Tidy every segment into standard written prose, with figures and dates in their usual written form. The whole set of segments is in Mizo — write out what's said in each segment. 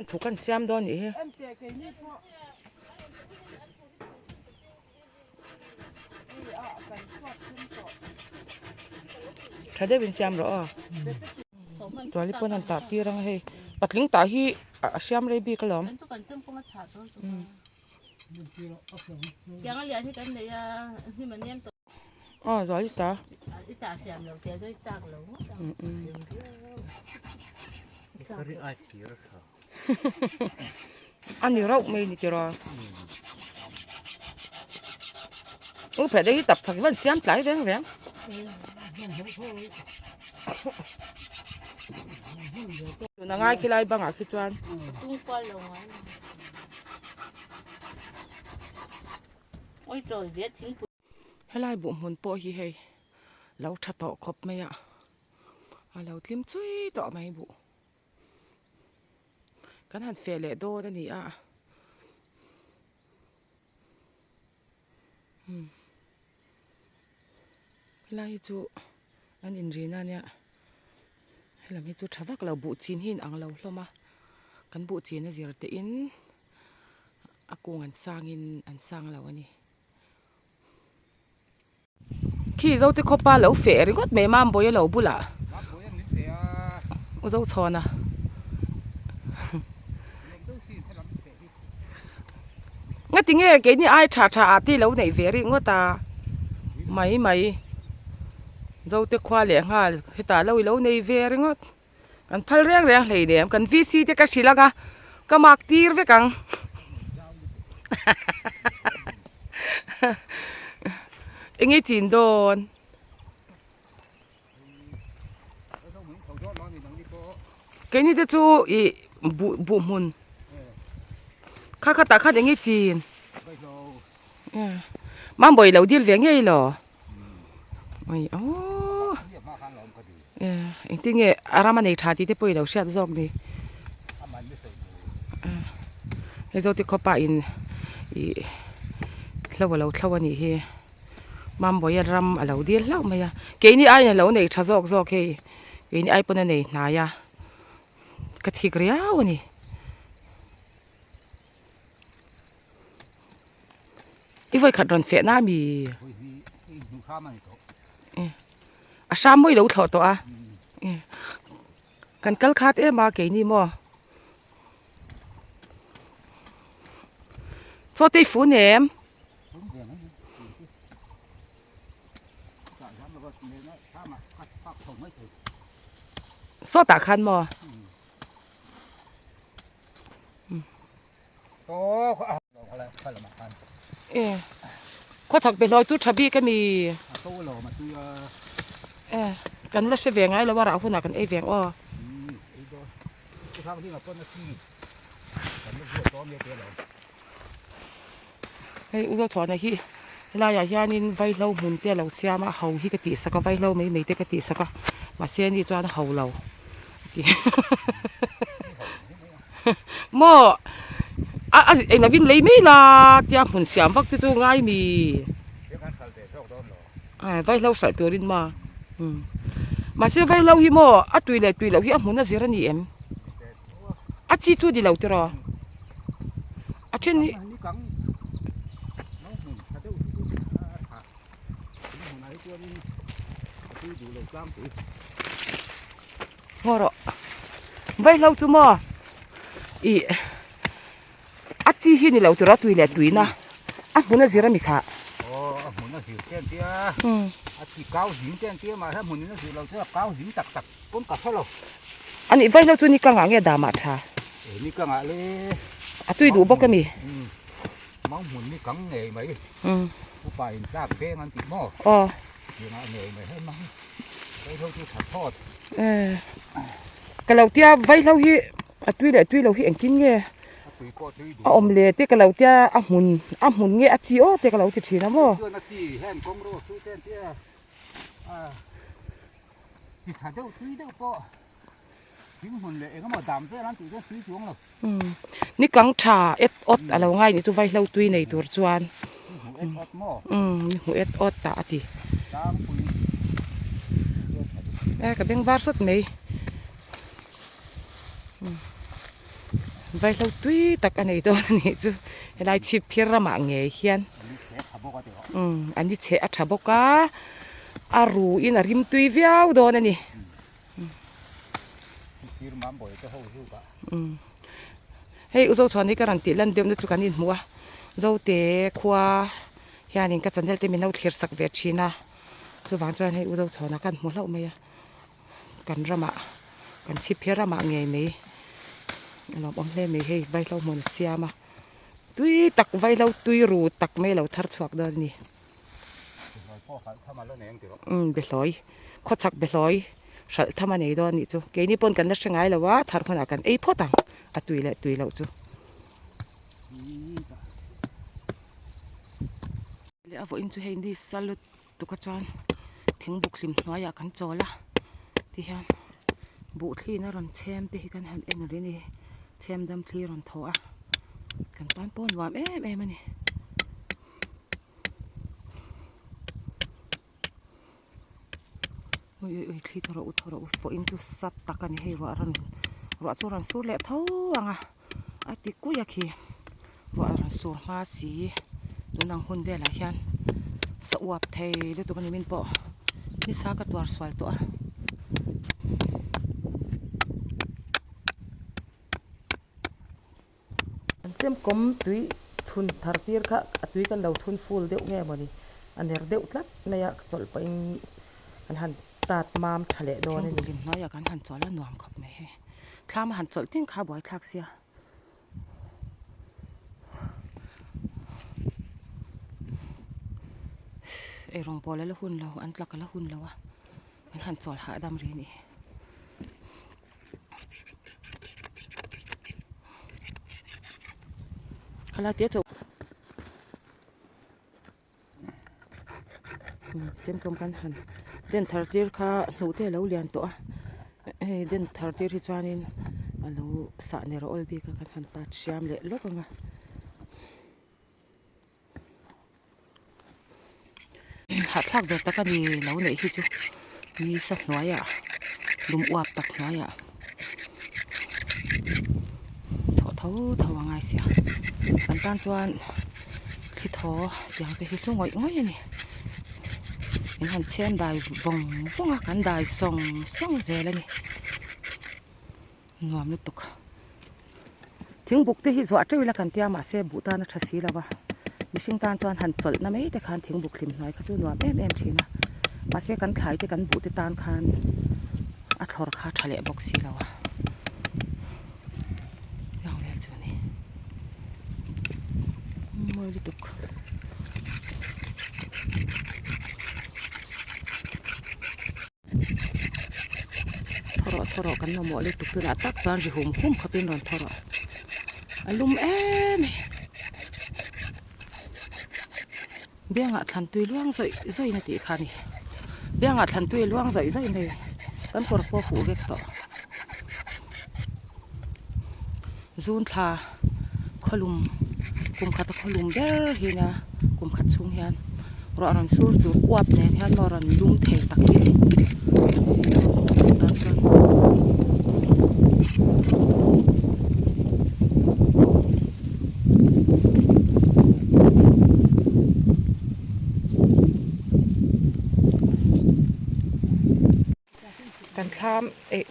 Thuk an siam dawn nih hi. Tha deuhin siam rawh aw. Tuali pawn an tah tir ang a hei. Patling tah hi a siam rei bik alawm. Aw zual i ta. A ni rauh mai ni tiraw. U phet hi tap chak hian siam tlai reng reng. Tuna ngai khi lai bangah khi chuan. Helai buh hmun pawh hi hei lo tha tawh khawp mai a, a lo tlim chui tawh mai buh. Kan han feh leh dawn a ni a. Hmm. Helai hi chu an inrina ania. Helam hi chu tha vak lo buh chin hi in ang lo hlawm a. Kan buh chin a zir te in a kung an sang in an sang lo a ni. Khi Zote khawpa lo feh ringawt mai Mambawi a lo bulah U Zochhawna Ngati nge keini ai tha tha ah te lo neih ve ringawt a mai mai Zote khua leh nghal hetah lo i lo nei ve ringawt. Kan phal reng reng hlei nem kan VC te ka hrilh anga ka mak tir vek ang enge chin dawn keini te chu ih buh buh hmun kha kha tah khan enge chin mambawi lo dil ve ngei lo. Ui aww engtin nge a ram a nei tha tih te pawh i lo hriat zawk ni hei zawk te khawpa in ih hlo a lo thlo a nih hi Mambawi a ram a lo dil hlauh mai a keini aiin a lo nei tha zawk zawk hei keini ai pawn a nei hnai a ka thik riau a ni. I vawi khat rawn feh na mi? A hram mawi lo thlawh tawh a. Kan kal khat em a keini maw. Chaw te i fun em? Sawtah khan maw? Khawchhak be hlawi chu tha bik a mi. Kan la hre ve ngai lo a rah hunah kan ei ve ang aw. Hei u Zochhuana hi helaiah hianin vaihlo hmun te a lo siam a ho hi ka tih sak a vaihlo mai mai te ka tih sak a mahse ani chuan a ho lo a ti maw a a englo in lei mai la tia hmun siam vak te chu ngai mi vaihlo hralh turin maw mahse vaihlo hi maw a tui leh tui loh hi a hmun a zir a ni em. A chi chu ni lo tiraw? A then hi Ngaw rawh Vaihlo chu maw ih a chi hi ni lo tiraw tui leh tuina a hmun a zir a mi kha. Aw a hmun a zir te an tia a chi kau zing te an tia mahse a hmun in a zir lo chuan a kau zing tak tak. Pawn ka hre lo. A nih vaihlo chu ni ka ngah nge damah tha? E ni ka ngah le. A tui duh bawk emi? Umm. Mau hmun ni kang ngei mai. Umm. Upa in tlak veng an tih maw? Aw. Ti ngah ngei mai hei mang. Vaihlo chu tha thawt. E. Ka lo tia vaihlo hi a tui leh tui lo hi engtin nge? A tui pawh tui duh. A awm le te ka lo tia a hmun a hmun nge a chi aw te ka lo ti thin a maw? Chuan a chi hen kawng rawh chu te an tia. Ti tha deuh tui deuh pawh thing hmun leh engemaw dam vel an tih chuan tui chuang lo. Umm ni kang tha et awt a lo ngai nih chu vaihlo tui nei tur chuan. Ni hmu et awt maw? Umm ni hmu et awt tah a ti. Tlangpui. E ka beng var sawt mai. Vaihlo tui tak a nei dawn a nih chu helai chhip phir ramah ngei hian umm an ni chheh a tha bawk a a ruin a rim tui viau dawn a ni. Umm hei u Zochhuan hi ka rawn tih lan deuh na chu kan inhmuh a Zote khua hianin ka channel te min lo thlir sak ve thin a chuvang chuan hei u Zochhuana kan hmu hlauh mai a. Kan ramah kan chhip hi ramah ngei mai a lawmawm hle mai hei vaihlo hmun a siam a tui tak vaihlo tui ru tak mai a lo thar chhuak dawn a ni umm behlawi khawchhak behlawi hralh tham a nei dawn a nih chu keini pawn kan la hre ngai lo a thar hunah kan ei phawt ang a tui leh tui loh chu. Leh a vawiin chu hei ni salut. Tukah chuan thingbuk hlim hnuaiah kan chawl a tihian buh thliin a rawn chhem te hi kan han en rih a ni chhem dam thli a rawn thaw a kan tan pawh a nuam em em a ni. Ui ui ui thli thaw rawh u thaw rawh u fawh in chu sat tak a ni hei ruah rawn ruah chu a rawn sur leh tho ang a a ti kuih a khi ruah a rawn sur hma si tun ang hun velah hian sa uap thei lutuk a ni min pawh nisa ka tuar sual tawh a. An chemkawm tui thun thar tir kha a tui kan lo thun full deuh nge mawni a ner deuh tlat mai a chawlh pahin kan han tat mam tha leh dawn a ni. Thingpui hnuaiah kan han chawlh a nuam khawp mai hei thlam a han chawlh ting kha buai thlak sia. Eirawng pawl a la hun lo an tlak a la hun lo a kan han chawl hahdam rih a ni. Khala te chu chemtlawm kan han den thar tir kha hnuh te a lo lian tawh a hei den thar tir hi chuanin a lo sah ner a awl bik a kan han tat hriam leh lawk ang a. Hahthlak ve tak a ni lo neih hi chu nisa hnuaiah lum uap tak hnuaiah thawh tho tho a ngai sia kan tan chuan thli thaw tiang te hi hlu ngawih ngawih a ni in han chhem dai vawng vawng a kan dai sawng sawng zel a ni. Nuam lutuk. Thingbuk te hi zuah teuh ila kan tia mahse buh tan a tha si lo va, mihring tan chuan han chawlh na mai te khan thingbuk hlim hnuai kha chu nuam em em thin a, mahse kan thlai te kan buh te tan khan a thlawr kha tha leh bawk si lo a, heng vel chu a ni mawi lutuk. Thaw rawh thaw rawh kan mamawh lutuk tunah tak chuan ri hum hum khawpin rawn thaw rawh a lum em mai biangah thlan tui luang zawih zawih na tih kha a ni biangah thlan tui luang zawih zawih mai kan kawr pawh a huh vek tawh zun thla khawlum kum khat a khawlum ber hi nia kum khat chhung hian ruah rawn sur tur uap nen hian maw rawn lum thei tak hi tan chuan kan thlam eh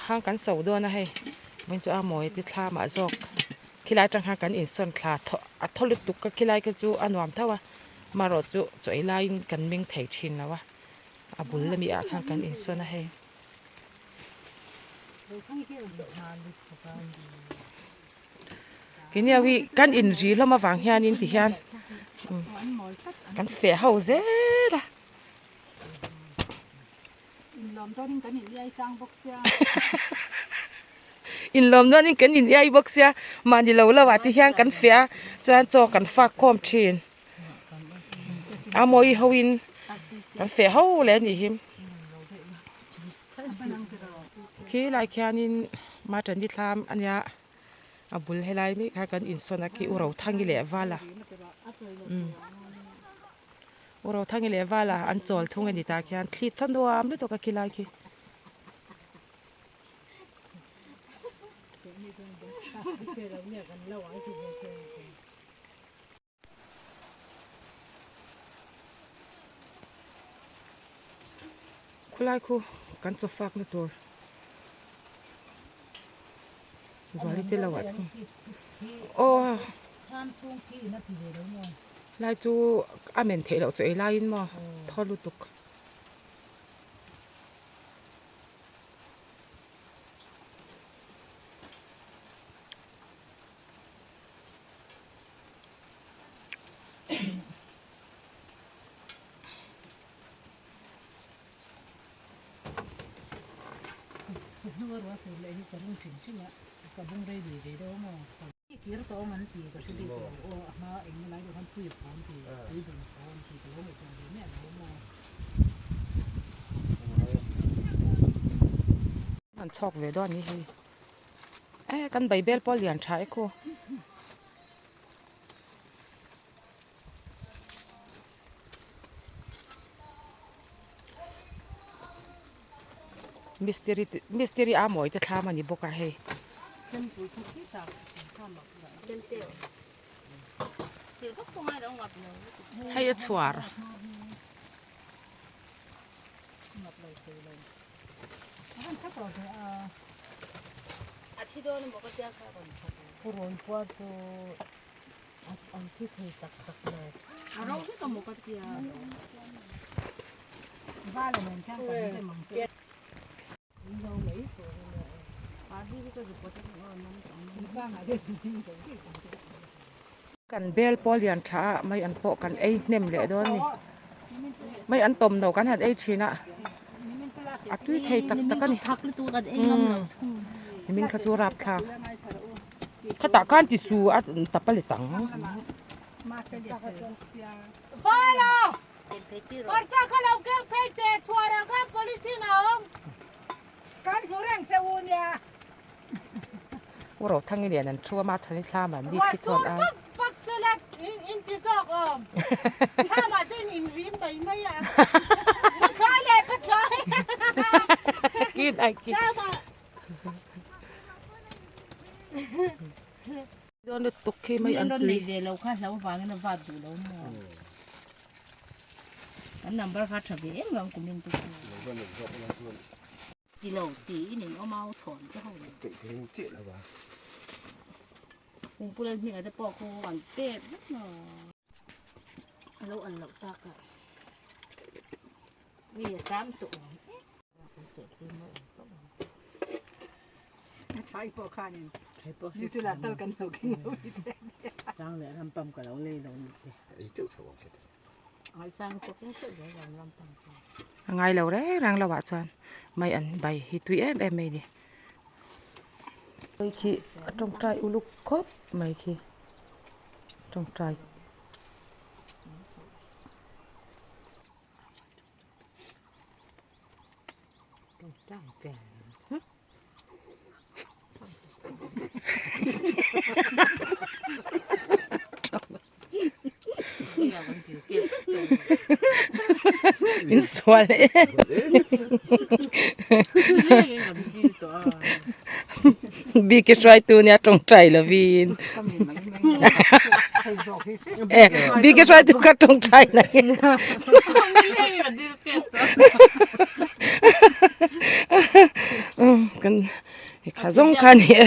hang kan so dawn a hei vawiin chu a mawi te thlam ah zawk khilai atang khan kan insawn thla thaw a thaw lutuk a khilai kha chu a nuam tho a amaherawh chu chaw ei laiin kan meng thei thin lo a a bul ami ah khan kan insawn a hei. Keini ho hi kan inri hlawm avang hianin tihian kan feh ho zel a. Inlawm dawnin kan in iai tlang bawk sia. Inlawm dawnin kan in iai bawk sia. Mahni lo lo ah te hian kan fiah a, chuan chaw kan fak khawm thin. A mawi ho in kan feh ho leh a nih hi. Khi lai khianin Matani thlam a nia a bul helai mek kha kan insawn a khi U Rothangi leh Vala. U Rothangi leh Vala an chawl thung a ni tah khian thli tha nuam lutuk a khilai khi. Khulai khu kan chaw fak na tur zuali te lo ah thung aw lai chu a men theih loh chu ei laiin maw thaw lutuk. An chhawk ve dawn a ni hei. E kan baibel pawh a lian tha e khu. Mistiri te mistiri a mawi te thlam a ni bawk a hei. Hei a chhuar. Kan bel pawh lian tha a mai an pawh kan ei hnem leh dawn a ni mai an tawm lo kan han ei thin a a tui thei tak tak a ni nimin kha chu rapthlak khatah khan ti su a tap a let ang. U Rothangi lian an thu a ma thani thlam an dik hi chuan a. Dawn lutuk khi mai an tui. Nei ve lo kha hlo vangin a vat duh lo maw. Kan number kha tha ve em lo ang kumin te chu. Ti lo ti in in awm au chhawn te ho. Keih thei chiah lo va. Pumpu lal hming ah te pawh khu an pek vek maw. A lo an loh tak a. Mi a tam tawh awm em. A ngai lo reng reng lo ah chuan mai an bai hi tui em em mai a ni. Hei khi a tawngtai uluk khawp mai khi tawngtai. In sual e bike hruaitu nia tawngtai lovin e bike hruaitu kha tawngtai na kan kha zawng kha ni e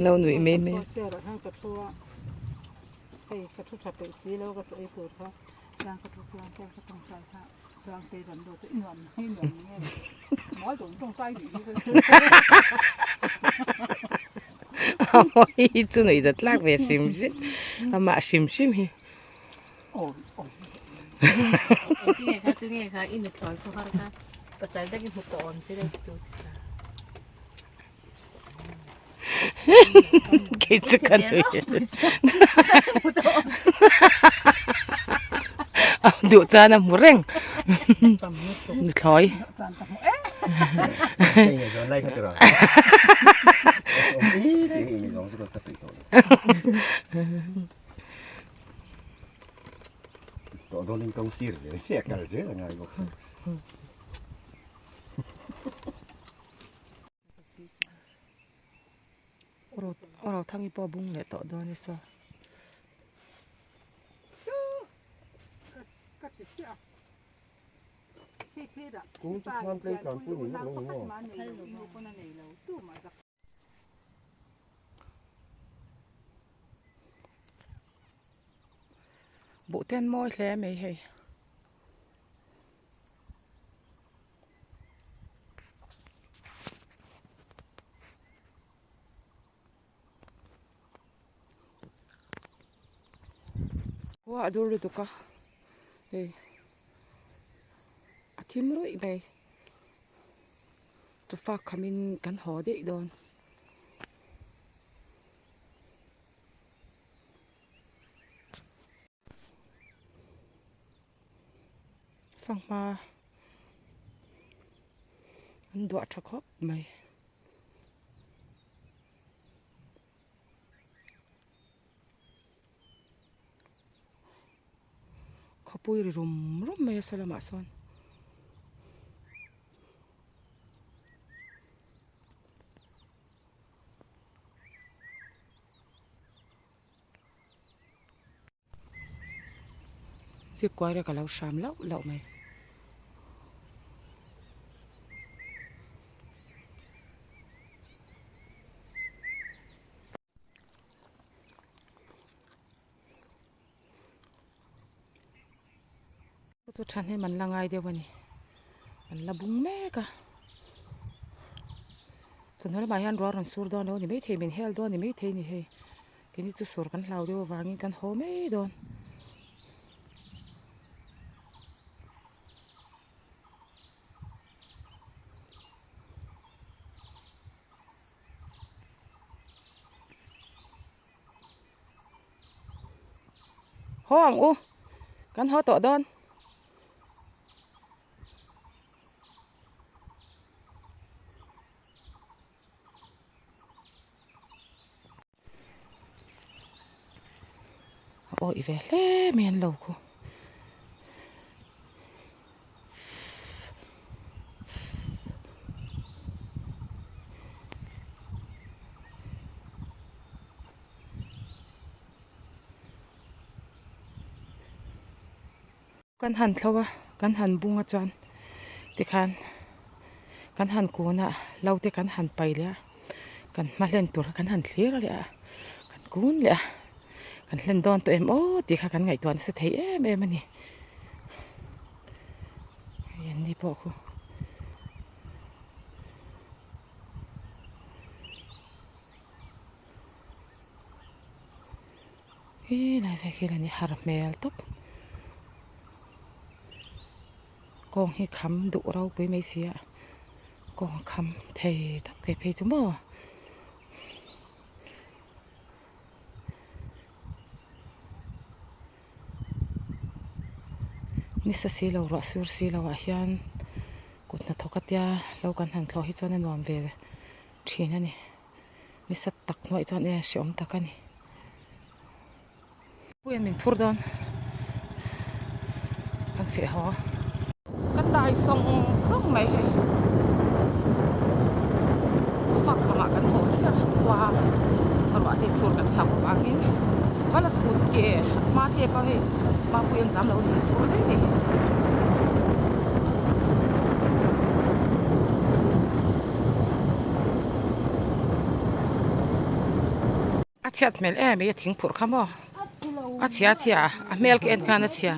no nuih mai mai hi chu nuih zat tlak ve hrim hrim amah hrim hrim hi. Kei chu ka nui a duh chuan a hmu reng nuthlawi Rothangi pawh a bung leh tawh dawn ni saw. Buh te an mawi hle mai hei. Khua a dur lutuk a hei a thim ruih mai chawfak khamin kan haw daih dawn. Fanghma an duah tha khawp mai. Khawpui ri rum rum mai a saw lamah sawn. Zikkuai rek a lo hram lauh lauh mai. Chu thahnem an la ngai deuh a ni an la bung mek a chawhnu lamah hian ruah rawn sur dawn lo a ni maithei min hel dawn a ni maithei a ni hei keini chu sur kan hlau deuh avangin kan haw mai dawn. Haw ang u kan haw tawh dawn. A awih ve hle mai an lo khu. Kan han thlo a, kan han bung a chuan tikhan kan han kun a, lo te kan han pai leh a, kan hma hlen tur kha kan han thlir leh a, kan kun leh a, kan hlen dawn tawh em aw tih kha kan ngaihtuah nasa thei em em a ni. Hei an ni pawh khu. He lai vel khi la ni har hmel tawp. Kawng hi kham duh ropui mai si a, kawng a kham thei tawp ke phei chu maw. Nisa si lo ruah sur si lo ah hian kut hnathawk atia lo kan han thlawh hi chuan a nuam ve thin a ni. Nisa tak hnuaih chuan e hreawm tak a ni. Puiin min phur dawn kan feh haw. Ka tai sawng sawng mai hei. Fak khamah kan haw vek a khua ruah te sur kan hlauh avangin vala school ke hma tep a hei Mapuiin zam lo min phur daih ni. A chhiat hmel em mai a thing phurh kha maw a chhia a chhia a hmel ka en khan a chhia.